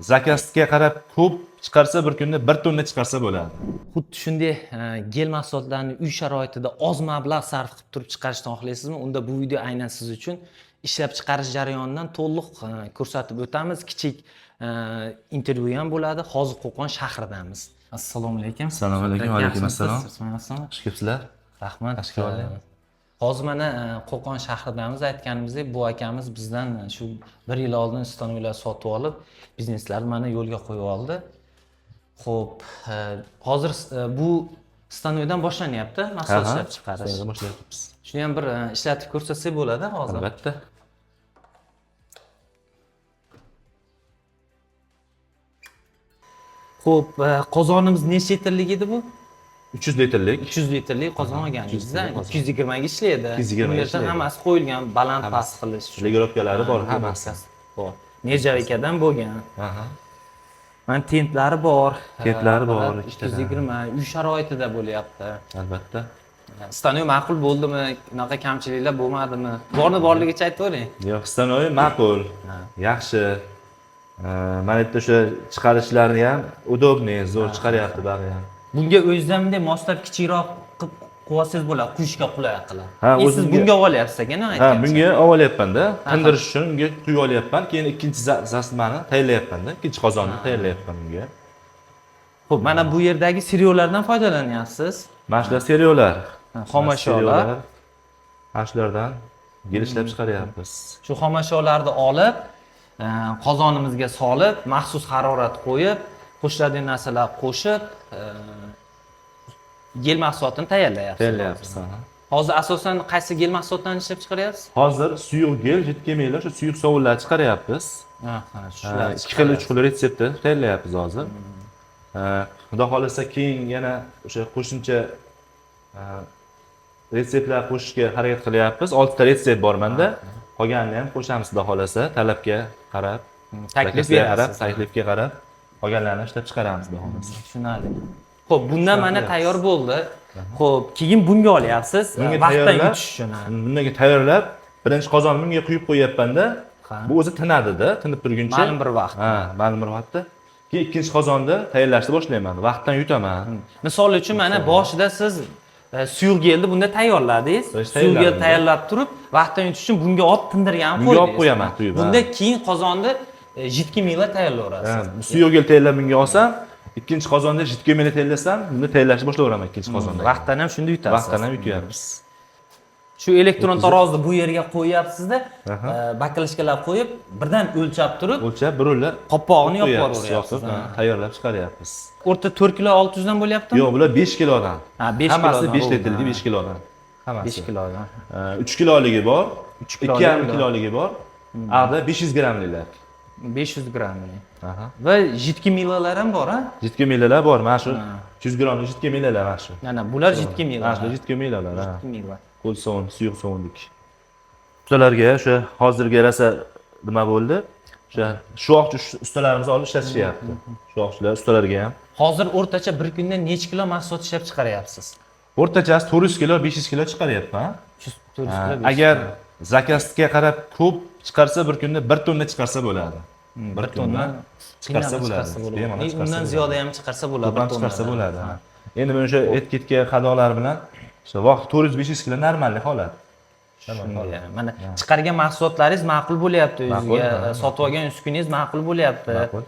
Zakazga qarab ko'p chiqarsa, bir kunda 1 tonna chiqarsa bo'ladi. Xuddi shunday gel mahsulotlarni uy sharoitida oz mablag' sarf qilib turib chiqarishni xohlaysizmi? Unda bu video aynan siz uchun. Ishlab chiqarish jarayonidan to'liq ko'rsatib o'tamiz. Kichik intervyu ham bo'ladi. Hozir Qo'qon shahridamiz. Assalomu alaykum. Assalomu alaykum, va alaykum assalom. Assalom. Xush kelibsizlar. Rahmat. Yaxshi kelib. Hozir mana Qo'qon shahridamiz. Aytganimizdek, bu akamiz bizdan shu bir yil oldin stanoklar sotib olib, bizneslarni mana yo'lga qo'yib oldi. Xo'p, hozir bu stanokdan boshlanyapti mahsulot ishlab chiqarish. Stanokdan boshlayapmiz. Shuni ham bir ishlatib ko'rsatsak bo'ladi hozir. Albatta. Xo'p, qozonimiz necha litrlik edi bu? 300 litrlik. 300 litrlik qozon olganmiz. 300 litrlik qozon. 220 ga ishlaydi. 220 ga Bu yerda ishlaydi. hammasi qo'yilgan, baland past qilish uchun. Регулировка lari bor hammasi. Bor. Нержавейка dan bo'lgan. Aha. Mana tentlari bor. Tentlari bor, Apparat ikkitadan. 220 uy sharoitida bo'lyapti. Albatta. Stanok ma'qul bo'ldimi? Unaqa kamchiliklar bo'lmadimi? Borni borligicha aytavering. Yo'q, stanok ma'qul. Yaxshi. Mana yerda o'sha chiqarishlari ham удобный, zo'r chiqaryapti bari ham. Bunga o'zingizdan bunday moslab kichikroq qilib qo'ysangiz bo'ladi, quyishga qulay qilib. Ha, E, siz o'zimga- bunga olyapsiz ekan, Ha, aytgancha. bunga olyapman-da. Tindirish uchun unga quyib olyapman. Keyin ikkinchi zasmani tayyorlayapman-da. Ikkinchi qozonni tayyorlayapman bunga. Xo'p, mana bu yerdagi сырьё lardan foydalanyapsiz. Mana shular сырьё lar. Ha, xomashyolar. Mana shulardan gel ishlab chiqaryapmiz. Shu xomashyolarni olib, qozonimizga solib, maxsus harorat qo'yib, qo'shiladigan narsalar qo'shib, gel mahsulotini tayyorlayapsiz. Tayyorlayapmiz. Ha. Hozir asosan qaysi gel mahsulotlarni ishlab chiqaryapsiz? Hozir suyuq gel, жидкий мыло, shu suyuq sovunlar chiqaryapmiz. Aha, Ha, ikki xil, uch xil retseptda tayyorlayapmiz hozir. Ha, Xudo xohlasa keyin yana o'sha qo'shimcha retseptlar qo'shishga harakat qilyapmiz. 6 ta retsept bor menda. Qolganini ham qo'shamiz xudo xohlasa, talabga qarab, Taklif zakazga qarab, berasiz. taklifga qarab qolganlarini ishlab chiqaramiz xudo xohlasa. Tushunarli. Xo'p, bundan mana Tushunyapsiz. tayyor bo'ldi. Xo'p, keyin bunga olyapsiz. Bunga Vaqtdan tayyorlab, yutish uchun. Ha. Bundan keyin tayyorlab, birinchi qozonni bunga quyib qo'yyapman-da. Ha. Bu o'zi tinadi-da, tinib turguncha. Ma'lum bir vaqt. Ha, ma'lum bir vaqtda. Keyin ikkinchi qozonda tayyorlashni boshlayman. Vaqtdan yutaman. Misol uchun mana boshida siz suyuq gelni bunda tayyorladingiz. Birinchi Suyuq gel tayyorladim. tayyorlab turib, vaqtdan yutish uchun bunga olib tindirgan Bunga qo'ydingiz. olib qo'yaman, quyib, ha. Bunda keyin qozonni жидкий мыло tayyorlayverasiz. Ha, suyuq gel tayyorlab bunga olsam, ikkinchi qozonda жидкий мыло tayyorlasam, buni tayyorlashni boshlayveraman ikkinchi qozonda. Vaqtdan ham shunda yutasiz. Vaqtdan ham yutyapmiz. Shu elektron tarozni bu yerga qo'yyapsizda, Aha. баклажка lar qo'yib, birdan o'lchab turib, O'lchab bir o'lla qopqog'ini yopib qo'yyapmiz, yuboryapsiz. yopib, ha, tayyorlab chiqaryapmiz. O'rta 4 kilo 600 dan bo'lyaptimi? Yo'q, bular 5 kilodan. Ha, 5 Hammasi kilodan, 5 bo'ldi, litrli ha. 5 kilodan. Hammasi. 5 kilodan. 3 kiloligi bor, 3 kiloligi 2,5 bor. kiloligi bor. Ag'da 500 grammliklar. 500 grammli. Aha. Va жидкий мыло lar ham bor, ha? Жидкий мыло lar bor, mana shu 100 grammlik жидкий мыло lar mana shu. Mana bular жидкий мыло. Mana shu жидкий мыло lar, ha. Жидкий мыло. Qo'l sovun, suyuq sovunlik. Ustalarga o'sha hozirgi rosa nima bo'ldi? O'sha shuvoqchi ustalarimiz olib ishlatishyapti. Shuvoqchilar ustalarga ham. Hozir o'rtacha bir kunda necha kilo mahsulot ishlab chiqaryapsiz? O'rtachasi 400 kilo, 500 kilo chiqaryapman. 400 Ha, kilo. 500 agar kilo. zakazga qarab ko'p chiqarsa, bir kunda 1 tonna chiqarsa bo'ladi. Bir tonna chiqarsa qiynalib bo'ladi. chiqarsa bo'ladi. Bemalol chiqarsa Undan bo'ladi. ziyoda ham chiqarsa bo'ladi. Ko'p ham bir chiqarsa tonnadan. bo'ladi. Ha. Endi mana o'sha etketga qadoqlar bilan o'sha vaqt 400-500 kilo нормальный holat. Shunday. Mana chiqargan mahsulotlaringiz ma'qul bo'lyapti Ma'qul, o'zizga. ha. Sotib olgan uskunangiz ma'qul bo'lyapti. Ma'qul.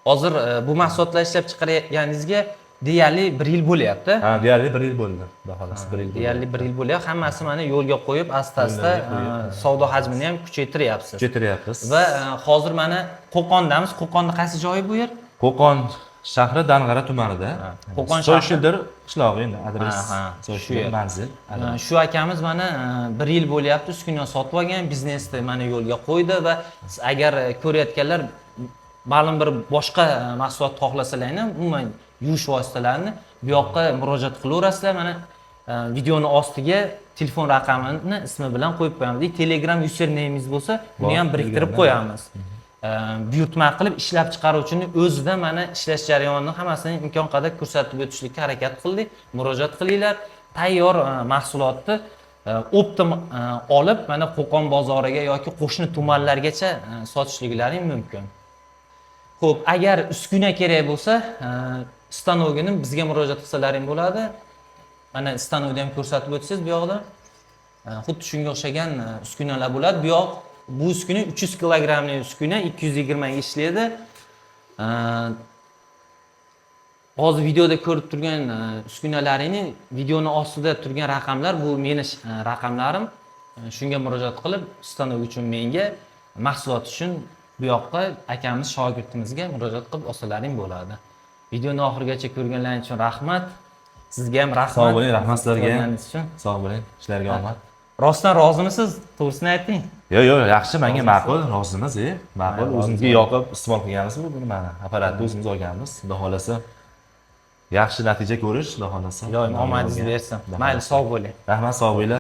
Hozir bu mahsulotlar ishlab chiqarganingizga deyarli bir yil bo'lyapti. Ha, deyarli 1 yil bo'ldi. Xudo xohlasa 1 yil. Deyarli bir yil bo'lyapti. Hammasi mana yo'lga qo'yib, asta-asta Yo'lga qo'yib, savdo hajmini ham kuchaytiryapsiz. Kuchaytiryapmiz. Va hozir mana Qo'qondamiz. Qo'qonni qaysi joyi bu yer? Qo'qon shahri Dang'ara tumanida. Qo'qon shahri. Soyshildir qishlog'i endi adres. Ha, ha, shu Soyshildir yer. manzil. Shu akamiz mana bir yil bo'lyapti uskuna sotib olgan, biznesni mana yo'lga qo'ydi va siz agar ko'rayotganlar ma'lum bir boshqa mahsulot xohlasalarni, umuman yuvish vositalarini bu yoqqa murojaat qilaverasizlar. Mana videoni ostiga telefon raqamini ismi bilan qo'yib qo'yamiz. И Telegram usernameingiz bo'lsa, buni Bor, ham biriktirib Telegramda. qo'yamiz. Buyurtma qilib ishlab chiqaruvchini o'zida mana ishlash jarayonini hammasini imkon qadar ko'rsatib o'tishlikka harakat qildik. Murojaat qilinglar. Tayyor mahsulotni оптом olib mana Qo'qon bozoriga yoki qo'shni tumanlargacha sotishliklaring mumkin. Xo'p, agar uskuna kerak bo'lsa, stanogini bizga murojaat qilsalaring bo'ladi. Mana stanokni ham ko'rsatib o'tsangiz bu yoqda. Xuddi shunga o'xshagan uskunalar bo'ladi. Bu yoq bu uskuna 300 kilogrammli uskuna 220 ga ishlaydi. Hozir videoda ko'rib turgan uskunalaringni videoni ostida turgan raqamlar bu meni raqamlarim. Shunga murojaat qilib, stanok uchun menga, mahsulot uchun bu yoqqa akamiz shogirdimizga murojaat qilib olsalaring bo'ladi. Videoni oxirigacha ko'rganlaring uchun rahmat. Sizga ham rahmat. Sog' bo'ling, rahmat sizlarga ham. Ko'rganingiz uchun. Sog' bo'ling, ishlarga omad. Rostdan rozimisiz? To'g'risini ayting. Yo'q, yaxshi, menga ma'qul, rozimiz, ma'qul. Rozi. O'zimizga yoqib iste'mol qilganmiz bu buni mana apparatni o'zimiz olganmiz. Xudo xohlasa yaxshi natija ko'rish, Xudo xohlasa. Iloyim omadingiz bersin. Xudo Mayli, xohlasa. sog' bo'ling. Rahmat, sog' bo'linglar.